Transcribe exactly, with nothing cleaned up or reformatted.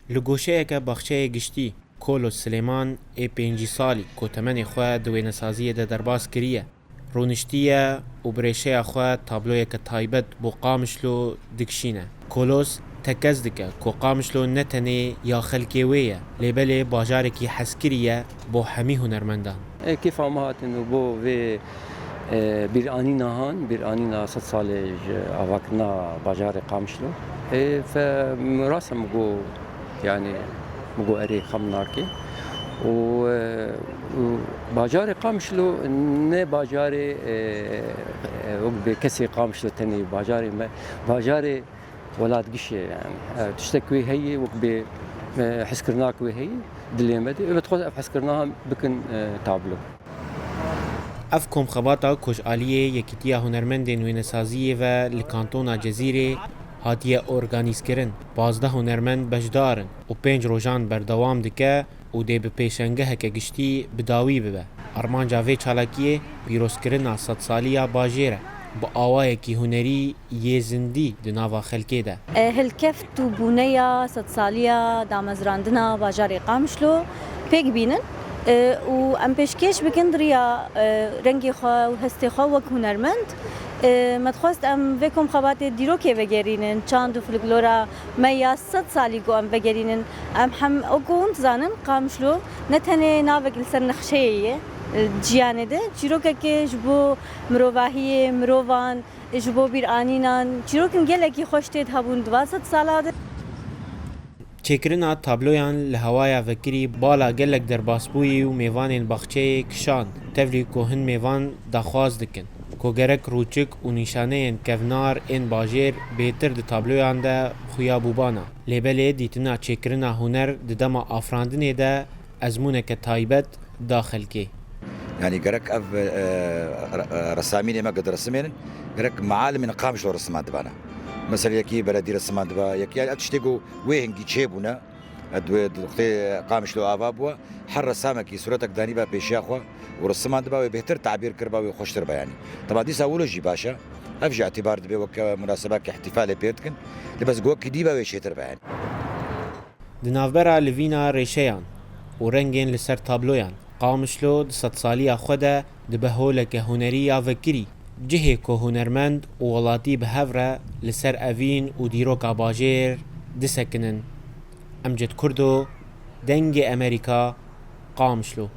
Li goşeyeke baxçeyê giştî, Kolos Silêman ê pêncî salî ku temenê xwe di wênesaziyê de derbas kiriye, rûniştiye û bi rêşeya xwe tabloyeke taybet bo Qamişlo dikişîne. Kolos tekez dike ku Qamişlo ne tenê ya xelkê wê ye, lê belê bajarekî hezkirî ye bo hemî hunermendan. E, kêfa me hatin û bo vê, e, bîranîna han, bîranîna sed salê ji avakirina bajarê Qamişlo. E, fe, rasa min got, yani, min got erê, xem nake. Û, e, û bajarê Qamişlo ne bajarê, e, e, wek bê kesê Qamişlo tenê bajarê me, bajarê welatgişê, yani. E, tiştek wê heye, wek bê, e, hezkirinak wê heye, dilê me de. Û me dixwest ev hezkirina hem bikin, e, tablo. Ev komxebata ku ji aliyê Yekîtiya Hunermendên Wênesaziyê ve li Kantona Cezîrê hatiye organîzkirin, pazdeh hunermend beşdar in û pênc rojan berdewam dike û dê bi pêşengeheke giştî bi dawî bibe. Armanca vê çalakiyê pîrozkirina sedsaliya bajêr e, bi awayekî hunerî yê zindî di nava xelkê de. E, hilkeft û bûneya sedsaliya damezrandina bajarê Qamişlo pêk bînin, e, û em pêşkêş bikin di riya, e, rengê xwe û hestê xwe wek hunermend. E, me dixwest em vê komxebatê dîrokê vegerînin, çand û folklora me ya sed salî ku em vegerînin. Em hem, wek hûn dizanin, Qamişlo ne tenê navek li ser nexşeyê ye, e, cîyanê de çîrokekê ji bo mirovahiyê, mirovan, ji bo bîranînan, çîrokên gelekî xweş tê de hebûn di van sed sala de. Çêkirina tabloyan li hewaya vekirî bala gelek derbasbûyî û mêvanên baxçeyê kişand, tevlî ku hin mêvan daxwaz dikin ku gerek rûçik û nîşaneyên kevnar ên bajêr bêtir di tabloyan de xuya bûbana. Lê belê dîtina çêkirina huner di dema afirandinê de ezmûneke taybet da xelkê. Yani gerek ev, e, re-, e, resamînê me ku dirisimênin, gerek mealimên Qamişlo risiman dibana. Mesela yekî beledî risiman diba, yekî ev tiştê ku wê hingî çêbûne, e, di wê di wextê Qamişlo ava bûwe, her resamekî sûretek danîba pêşiya xwe û risiman diba, wê bêhtir tabîr kiriba, wê xweştir ba yani. Teba dîsa wilo jî baş e. Ev jî îtîbar dibe weke munasebeke îhtîfalê pê dikin. Lê bes ku wekî dî be wê çêtir be yani. Di navbera livîna rêşeyan û rengên li ser tabloyan, Qamişlo di sedsaliya xwe de dibe holeke hunerî ya vekirî, cihê ku hunermend û welatî bi hev re li ser evîn û dîroka bajêr disekinin. Emcid Kurdo, Dengê Emerîka, Qamişlo.